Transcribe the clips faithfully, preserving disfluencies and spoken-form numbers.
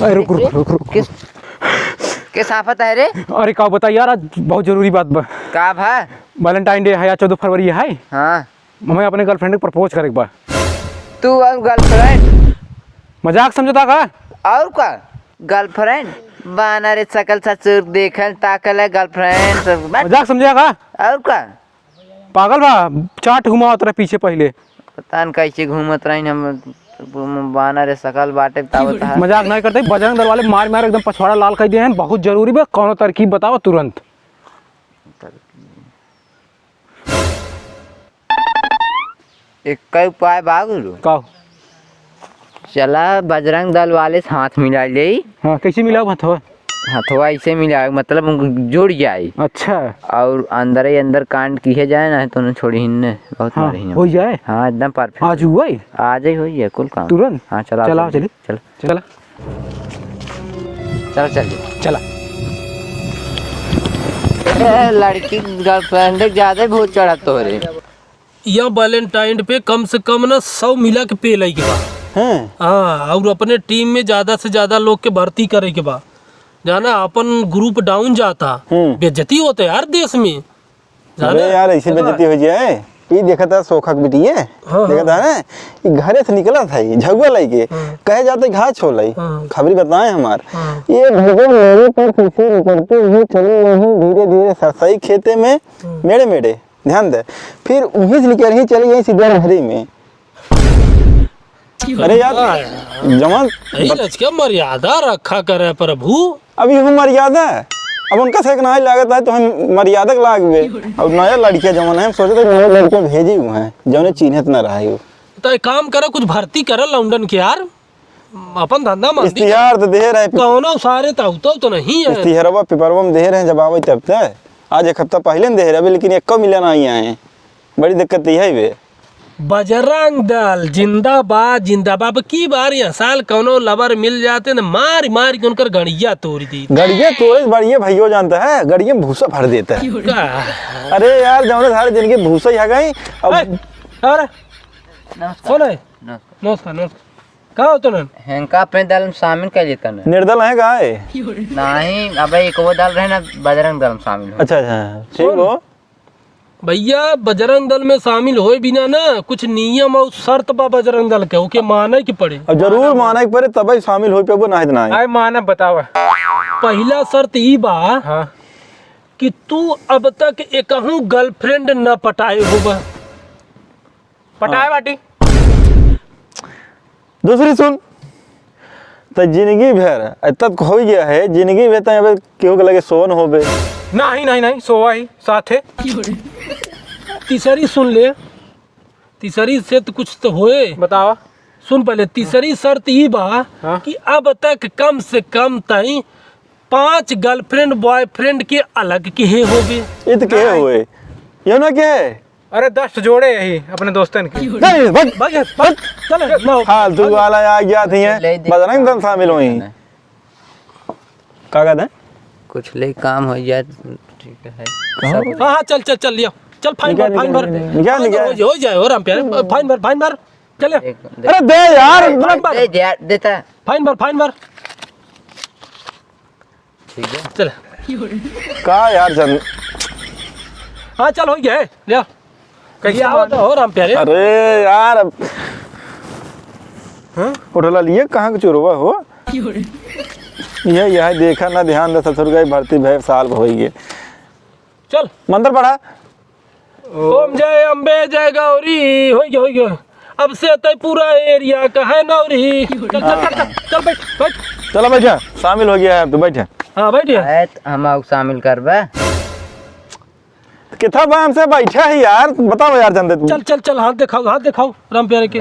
अरे रुक, रुक, रुक, रुक, रुक। किस, किस आफत है रे? अरे का बताई यार, आज बहुत जरूरी बात बा। का भा? Valentine Day है, आज चौदह फरवरी है। हाँ। हमें अपने girlfriend के propose करे के बा। तू और girlfriend? मजाक समझता का? और का? Girlfriend? बाना रे सकल ससुर, देखल ताकल है girlfriend सब। बस। मजाक समझा का? और का? पागल बा, चाट घुमावत रहे पीछे पहिले। पता न कैसे घूमत रही हम, बाना रे सकल बाटे बतावत है। मजाक नहीं करते, बजरंग दल वाले मार मार एकदम पछवाड़ा लाल कर दिए हैं। बहुत जरूरी बा, कौनो तरकीब बताओ तुरंत। एक का उपाय बा गुरु। का? चला बजरंग दल वाले से हाथ मिला ले। हाँ, कैसे मिलाओ हथवा? हथवा ऐसे मिलाओ, मतलब उनको जुड़ जाए। अच्छा। और अंदर ही अंदर कांड किए जाए ना, तो उन्हें छोड़ी ही नहीं, बहुत हाँ, मारे ही हो जाए। हाँ, एकदम perfect। आज हुआ ही? आज ही हो जाए कुल काम। तुरंत? हाँ, चला, चला, चला। चलिए। चल। चला। चल, चल। चला। ए, लड़की girlfriend ज्यादा ही भूत चढ़त तोहरे। या Valentine पे कम से कम ना सौ मिला के पे लई के बा। हाँ। हाँ, और अपने team में ज्यादा से ज्यादा लोग के भर्ती करे के बा। जाना, अपन group down जाता, हम्म। बेइज्जती होते यार देश में। अरे जाना? यार, ऐसे बेइज्जती हो जाए। ई देखत है सोखा के बिटिये, हाँ, देखत हाँ। है ना, ई घरे से निकलत है, ई झगुआ लइके, हाँ। कहे जाते घास छोलई। हाँ। खबरी बताए हमार। हाँ। ये भगवान मेरे पर फिर से निकलते हुए चले गए हैं धीरे धीरे सरसई खेते में, हाँ। मेड़े मेड़े, ध्यान दे। फिर वहीं से निकल ही चली गई सीधा घरे में। अरे यार, हाँ यार। जवान यही बत- रच के मर्यादा रखा करे प्रभु। अब यहू मर्यादा है। अब उनका से एक नाई लागत है तो हम मर्यादा के लागबे। और नया लड़किया जवन है, हम सोचे थे नया लड़किया भेजी हुए हैं, जौने चिन्हत ना रहे हो। तो एक काम करो, कुछ भर्ती करो लौंडन के यार, अपन धंधा मंदी। इश्तिहार तो दे रहे। कौनो सारे तो, तो, तो नहीं है। इश्तिहारवा पेपरवा में दे रहे हैं, जब आवे तब तक। आज एक हफ्ता पहले न दे रहे, अभी लेकिन एको मिला नहीं आए। बड़ी दिक्कत तो यही बे। बजरंग दल जिंदाबाद, जिंदाबाद। अब की बार यह साल कौनो लवर मिल जाते न, मार मार के उनकर गड़िया तोड़ दी। गड़िया तोड़े से बढ़िया भैया जानता है, गड़िया में भूसा भर देता है। का? अरे यार, जौने सारे जिनके भूसा ही आ गई। अब ए, अरे, नमस्कार। कौन है? नमस्कार। नमस्कार, नमस्कार। का हो तो ना? हेंका अपने दल में शामिल कर लेता ना। निर्दल है का है? नहीं, अबे एक वो दल रहे ना, बजरंग दल में शामिल हो। अच्छा, अच्छा, ठीक कौन? हो। भैया, बजरंग दल में शामिल होए बिना ना कुछ नियम और शर्त बा बजरंग दल के, ओके माने के पड़े। अब जरूर माने के पड़े, तबे शामिल होए पेबो, नाहीं त नाहीं। आए माने बतावा। पहिला शर्त ई बा हाँ। कि तू अब तक एकहू girlfriend न पटाए होबा। पटाए हाँ। बाटी। दूसरी सुन, त जिंदगी भर, इतना तो हो गया है, जिंदगी भर तो यहाँ पे केहू के लगे सोवन होबे। नहीं, नहीं, नहीं, सोवा ही साथ है। तीसरी सुन ले, तीसरी से तो कुछ तो होए। बतावा। सुन पहले, तीसरी शर्त ई बा हाँ। कि अब तक कम से कम तई पांच girlfriend boyfriend के अलग किहे होबे। इत के नहीं। होए? ये ना के है? अरे दस जोड़े यही अपने दोस्तन के। नहीं, भाग। भाग यहाँ, भाग। चल, ना हो। फालतू वाला आ गया थी है। ले दे। बजरंग दल शामिल हुई। का कहते हैं? कुछ ले काम हो जाए, ठीक है। कहाँ? सब हाँ, हाँ, चल, चल, चल, लिया। चल, fine निकाल, भर, fine निकाल, भर। निकाल, fine भर, निकाल। हो जाए, हो जाए, हो राम प्यारे, fine भर, fine भर। चल, ले, ले। अरे दे यार, fine भर। दे, दे, देता। Fine भर, fine भर। ठीक है। चल। का यार चंद? हाँ, चल, हो गया है, ले आ। कैसे ये आओ मान- तो हो राम प्यारे। अरे यार, अब हाँ? उठला लिए कहाँ के चोरवा हो? ये, यह देखा ना, ध्यान दे, ससुर गए भर्ती भय साल हो गए। चल। मंत्र पढ़ा। ओम जय अम्बे जय गौरी, होई गयो, होई गयो। अब से तय पूरा area का है नौरी। चल, चल, चल, चल, चल, बैठ, बैठ। चलो बैठा, शामिल हो गया है, अब तो बैठा। हाँ, बैठ गया। है त हम आउ शामिल करबे। कितना बा हमसे बैठा है यार, बताओ यार, जान दे तू। चल, चल, चल, हाथ दिखाओ, हाथ दिखाओ, राम प्यारे के।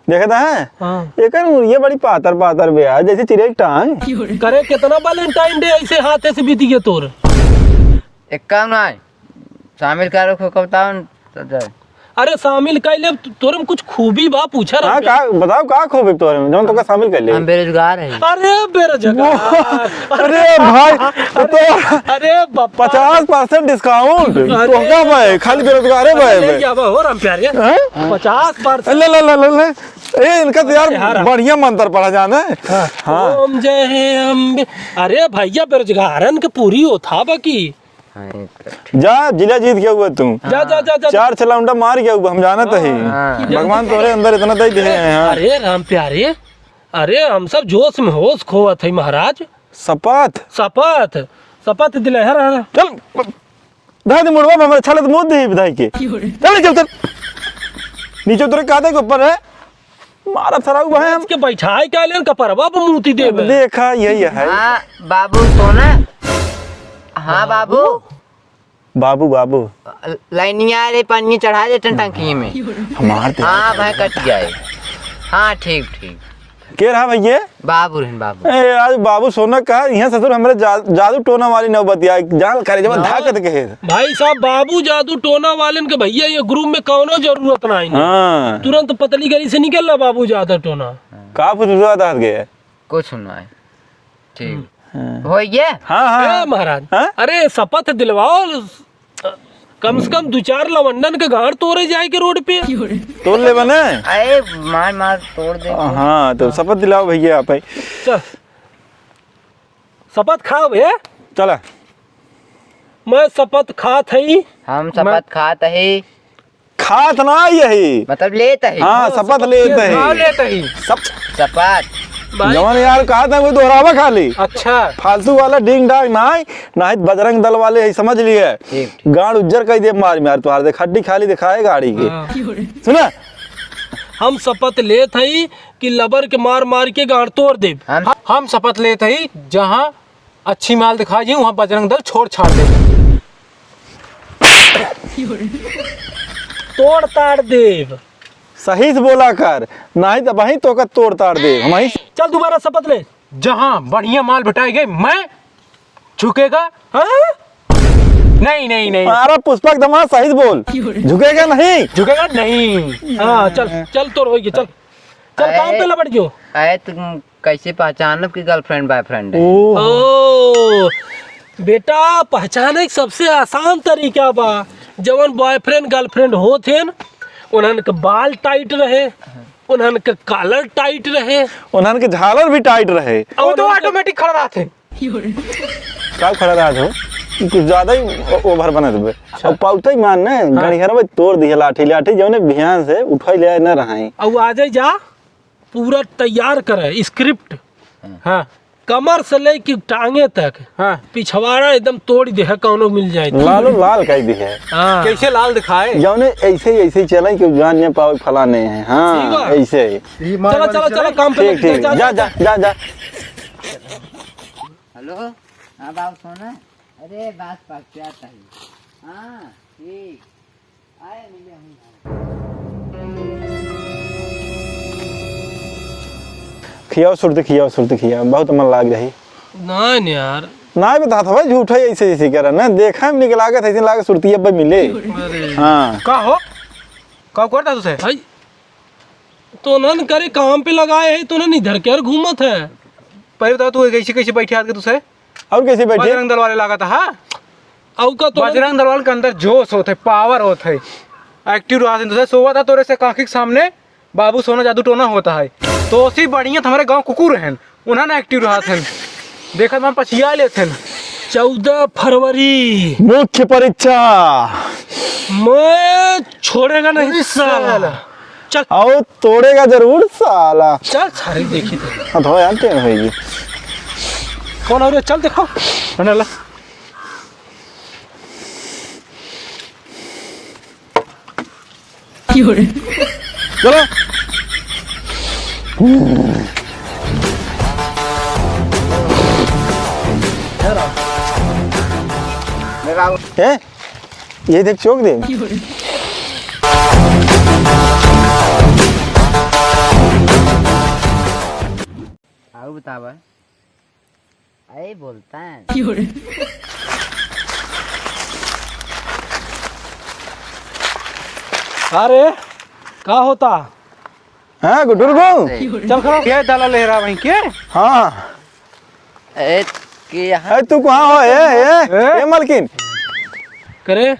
देखता है? हाँ। एकर मुड़िया बड़ी पातर पातर बे यार, जैसे चिड़ै के टांग। करे, कितना Valentine Day ऐसे हाथे से बीती गया तोर? एक काम ना है, शामिल करो को बताओ न, तो जाए। अरे शामिल कर ले, तोरे में कुछ खूबी बा, पूछा हाँ, रहा। का, बताओ का खूबी तोरे में, जौन तोका शामिल कर ले? हम बेरोजगार हैं। अरे बेरोजगार। अरे भाई, अरे, तो अरे बापा। पचास percent discount। अरे तोहका भाई, खाली बेरोजगारे अरे भाई। ले क्या बा, हो राम प्यारे? हैं? पचास percent। ले, ले, ले, ले, ले। ए, इनका तो यार अरे यार। बढ़िया मंत्र पढ़ा जाना है। हाँ। हाँ। ओम जय अम्बे। अरे भैया, बेरोजगारन के पूरी होता बाकी। हाँ, ये तो ठीक। जा, जिला जीत के हुआ तू। जा, जा, जा, जा। चार छलाउंडा मार के हुआ, हम जानत हाँ, ही। हाँ। भगवान तोरे अंदर इतना दे दे हैं, हाँ। अरे राम प्यारे, अरे हम सब जोश में होश खोवत है महाराज। शपथ। शपथ। शपथ दिले, हर, हर। चल, धर दे मुड़वा में, हमारे छाले तो मुँह दे बधाई के। चल, चल, चल। नीचे उतरे, कादे के ऊपर है। मारा थरा हुआ है हम। के बैठाए का लेन कपरवा पे मूती देबे। देखा, यही है। हाँ, बाबू सोना। हाँ, बाबू। बाबू, बाबू। लाइनिया रे, पानी चढ़ा दे टन टंकी में। हमार तो हाँ, भाई, कट गया है। हाँ, ठीक, ठीक। के रहा भैया? बाबू रहन, बाबू। ए, आज बाबू सोना का, यहाँ ससुर हमरे जा-, जादू टोना वाली नौबत आ, जान करे जब हाँ। धाकत के है। भाई साहब, बाबू जादू टोना वालन के भैया, ये group में कौनो जरूरत ना है। हाँ। तुरंत पतली गली से निकल ला बाबू जादू टोना। का फुसफुसात हाथ गए? कुछ ना है। ठीक। हम्म। हाँ। हो गया? हाँ, हाँ, ए, हाँ। महाराज, हाँ? अरे, शपथ दिलवाओ, कम से कम दो चार लवंडन के गांड तोड़े जाए के रोड पे। तोड़ ले बने। अरे, मार, मार, तोड़ दे। हाँ, तो शपथ दिलाओ भैया आप ही। चल, शपथ खाओ भैया। चला। मैं शपथ खात हई। हम मैं शपथ खात हई। खात ना यही। मतलब लेत ही। हाँ, हाँ, शपथ शपथ लेत ही। हाँ, लेत ही। सब शपथ। भाई। जवन यार कहा था वो दोहरावा खाली। अच्छा। फालतू वाला डिंग डांग ना है, ना ही बजरंग दल वाले है, समझ लिए। ठीक, ठीक। गांड उज्जर कह दे मार मार तुहार, देख हड्डी खाली दिखाए गाड़ी के। हाँ। सुना? हम शपथ लेत हई कि लबर के मार मार के गांड तोड़ देब। हम हम शपथ लेत हई जहाँ अच्छी माल दिखा जी, वहाँ बजरंग दल छोड़ छाड़ दे। तोड़ ताड़ देब। सही से बोला कर, नहीं तो वहीं तो का तोड़ ताड़ देब हम ही। चल दोबारा शपथ ले। जहाँ बढ़िया माल भेटाई गई, मैं झुकेगा। हाँ? नहीं, नहीं, नहीं। अरे पुष्पक दमा सही से बोल, झुकेगा नहीं। झुकेगा नहीं। हाँ, चल, चल तोर होई के, चल। चल काम पे अरे, लपट जो। अरे तुम कैसे पहचानब कि girlfriend boyfriend है? ओ। ओ, बेटा, पहचाने के सबसे आसान तरीका बा। जवन boyfriend girlfriend होत हेन, उन्हन के बाल tight रहे, उन्हन के collar tight रहे। उन्हन के झालर भी tight रहे। वो तो automatic खड़ा रहत है। का खड़ा रहत हो? ई कुछ ज्यादा ही ओ-, over बनत बे। अच्छा। अब पाउतई मान ने, हाँ। गणिहरवा तोड़ दिहे लाठी, लाठी जौने भियान से उठाई ले आए न रहाई। अब आ जाई जा। पूरा तैयार करे script। हाँ। कमर से लेके टांगे तक। हाँ। पिछवाड़ा एकदम तोड़ दे है, कौनो मिल जाए तो। लालो लाल कह दी है। हाँ। कैसे लाल दिखाए? जौने ऐसे ही, ऐसे ही चले कि जान न पावे फलाने हैं। हाँ, ठीक बा। ऐसे ही। चलो, चलो, चलो, काम पे ठीक, लग जा, ठीक। जा, जा, जा, जा। जा, जा। Hello, हाँ बाबू सोना। अरे बात पास क्या था? हाँ, ठीक। खियाओ सुरती, खियाओ सुरती, खियाओ, बहुत मन लाग रही। ना न यार। ना बता था भाई, झूठ है, ऐसे ऐसे करा ना, देखा में निकल लागत है, ऐसे लागे सुरती अब मिले। अरे। हाँ। का हो? का करता तुसे? भाई, तो उन्हन करे काम पे लगाए है, तो उन्हन इधर के यार घूमत है। पहले बताओ तू कैसे, कैसे बैठे हाथ के तुसे? और कैसे बैठे? बजरंग दल वाले लागत है, हाँ? अउ का तो बजरंग दल वाले के अंदर जोश होत है, power होत है, active रहत है। दूसरे सोवा था तोरे से आँखी के सामने बाबू सोना जादू टोना होता है, तो उसी बढ़िया तो हमारे गाँव कुकुर हैं, उन्हें ना active रहत हैं। देखत मन पछिया लेत हैं। चौदह फरवरी। मुख्य परीक्षा। मैं छोड़ेगा नहीं साला। चल। आओ तोड़ेगा जरूर साला। चल सारी देखी तो। हाँ, थोड़ा यार टेढ़ होएगी। कौन आ रहा है? चल देखो। ना, ना, ला। चलो। हैं? ये देख चौक दे। आऊ बतावा। अरे बोलता है। अरे, का होता? हाँ, गुड्डू बाबू। चल खड़ा। ये दाला लहरा वहीं के? हाँ। ए, के यहाँ? ए, तू कहाँ हो? ए, ए, ए? ए, मलकिन। करे,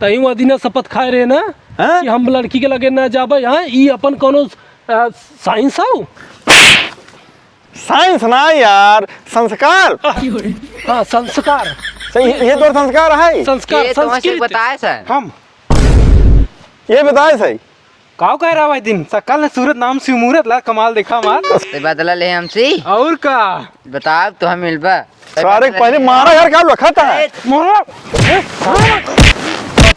तई वो दिना शपथ खाए रहे ना हाँ? कि हम लड़की के लगे ना जाबे, हाँ? ई अपन कोनो अ, science हो? Science ना यार, संस्कार। हाँ, संस्कार। सही, ये तो संस्कार है। संस्कार, ये तो वहाँ से संस्कृत। बताए सर। हम। ये बताए सही। काव कह रहा भाई दिन? सकल ने सूरत नाम से मूरत ला कमाल देखा मार। ते बदला ले हमसे। और का? बताओ तो हम मिलबा। सारे के पहले मारा यार, क्या लखत है? मारा।